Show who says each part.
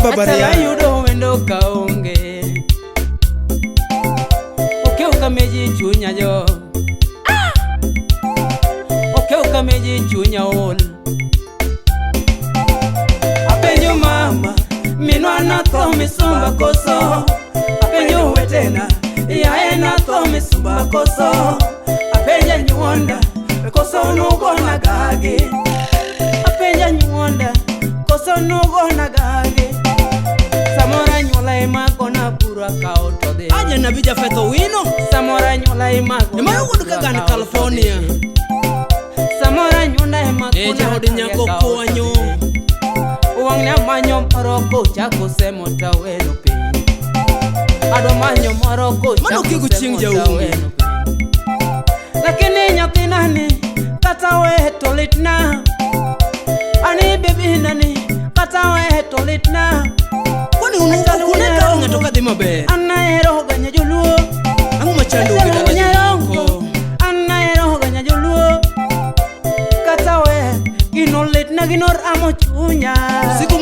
Speaker 1: Baba
Speaker 2: Atala
Speaker 1: Ria.
Speaker 2: yudo wendo kaonge. Okew kameji chunya jo. Okew kameji chunya ol. Apenjo mama, minwa natho misumba koso. Apenjo wetena, yaye natho misumba koso. Apenjo nyuonda, koso nugona gagi. Apenjo nyuonda, koso nugona gagi. Samoro anyuola ema gona bura kao to dhi.
Speaker 1: Aja nabii Jafeth Owino.
Speaker 2: Samoro anyuola ema gona
Speaker 1: Ema wuod
Speaker 2: bura
Speaker 1: Kagan,
Speaker 2: kao to
Speaker 1: California.
Speaker 2: dhi. Samoro anyuola ema
Speaker 1: E
Speaker 2: gona
Speaker 1: jaod
Speaker 2: kariya
Speaker 1: nyako
Speaker 2: kao to
Speaker 1: kwanyo.
Speaker 2: dhi. Wang'ni amanyo moro kochako semo taweno piny. Adwa manyo moro
Speaker 1: Mano
Speaker 2: kochako
Speaker 1: Kigu
Speaker 2: semo
Speaker 1: chieng' jaungi.
Speaker 2: taweno piny. Lakini nyathina ni kata we to litna. Ani baby nani kata we to litna.
Speaker 1: Kwani une kawo ng'ato kadhi maber.
Speaker 2: An ahero ga nyajoluo.
Speaker 1: Ang'o machando gi dala jomoko?
Speaker 2: An ahero ga nyajoluo. Kata we gino litna gino ramo chunya.
Speaker 1: Siku